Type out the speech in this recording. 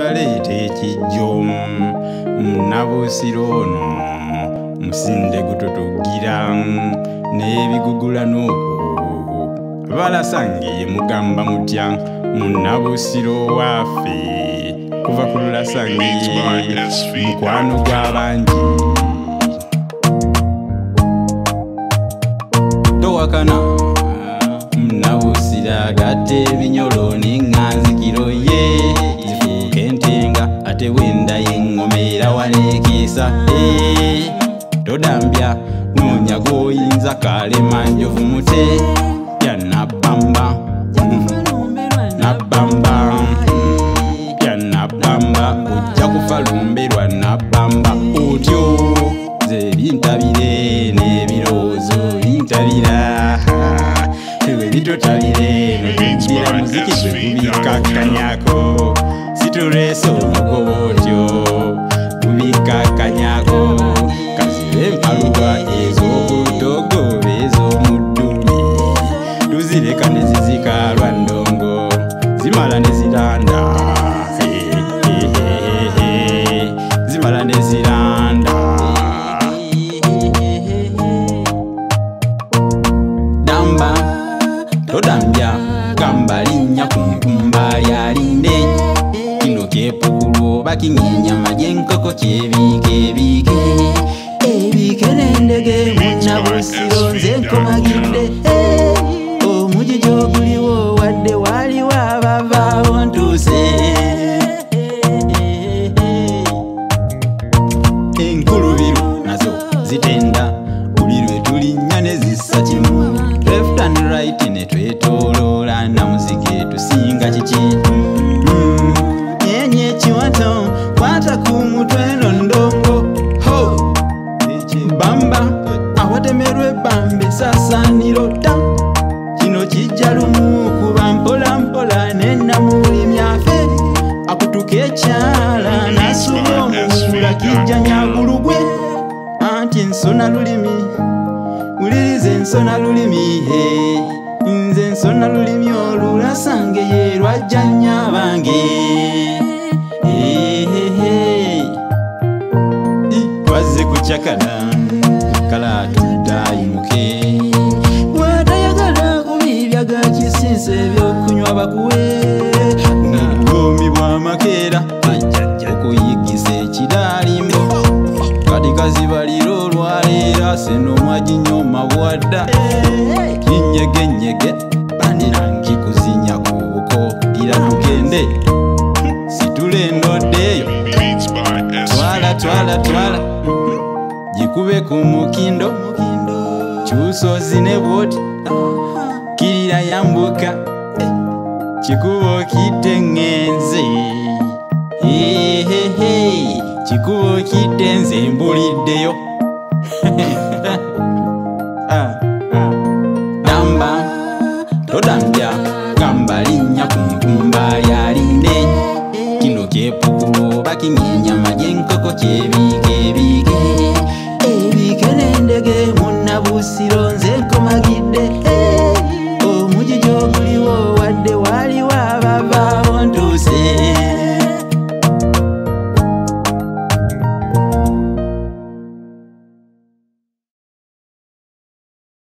Baleeta ekijjo Munnabusiro ono musinde gututugira n'ebigugula n'okwo balasange mugamba mutya Munnabusiro waffe kuva ku lulasange mukwano gw'abangi towakana Munnabusiro agatta ebinyolo n'eŋŋanzikiro ye zifuuka entenga ate wenda y'eŋŋoma era waneekiisa todambya noonya gw'oyinza Kalemanjovu mute ya Nabbamba Nabbamba ya Nabbamba ojja kufa lumbe lwa Nabbamba otyo nze bintabire n'ebirowoozo bintabira ewe bitotabire notumbira muziki gwe gubikakkanyako situleese omugoba otyo gubikakkanyako kazibe empaluga ez'obutogobe ez'omuddumi tuzireka ne zizika lwa ndongo zimala ne ziranda zimala ne ziranda damba todambya gamba linnya ku nkumba lyalinde kino kyepukulu oba kinyeenyama gy'enkoko kyebiika ebiike ebiike n'endege Munnabusiro nze nkomagidde omugigi oguliwo wadde waliwo abavaawo ntuuse enkulubiru nazo zitenda buli lwe tulinnya ne zissa kimu left and right ne twetooloola namuzige tusinga kiki nyenye ekiwato kwata ku mutwe eno ndongo ho bamba awatemerwa ebbamba esaasaaniro ta kino kijja lumu kuba mpola mpola nennamulimyafe akutuka ekyala n'asuba omuwula kijja nyagulugwe anti ensona lulimi wuliriza ensona lulimi nze ensona lulimi olulasange ye lwajja nnyo abange twazze kucakala kala tuddayimuke bw'atayagala kubibyaga kisinsa ebyokunywa bakuwe obugomi bw'amakeera okuyigiza ekiraalimbo kati kazibalira olwaleero aseno mwaginyoma bwadda kinyegenyege nkikuzinya ku buko gira tugende situla endoddeeyo twala twala twala gikube ku mukindo kyusa ozine bw'oti kirira yambuka kikuba okidde ŋŋenze kikuba okidde nze mbuliddeyo damba todambya gamba linnya ku nkumba lyalinde kino kyepukulu oba kinyeenyama gy'enkoko kyebiika.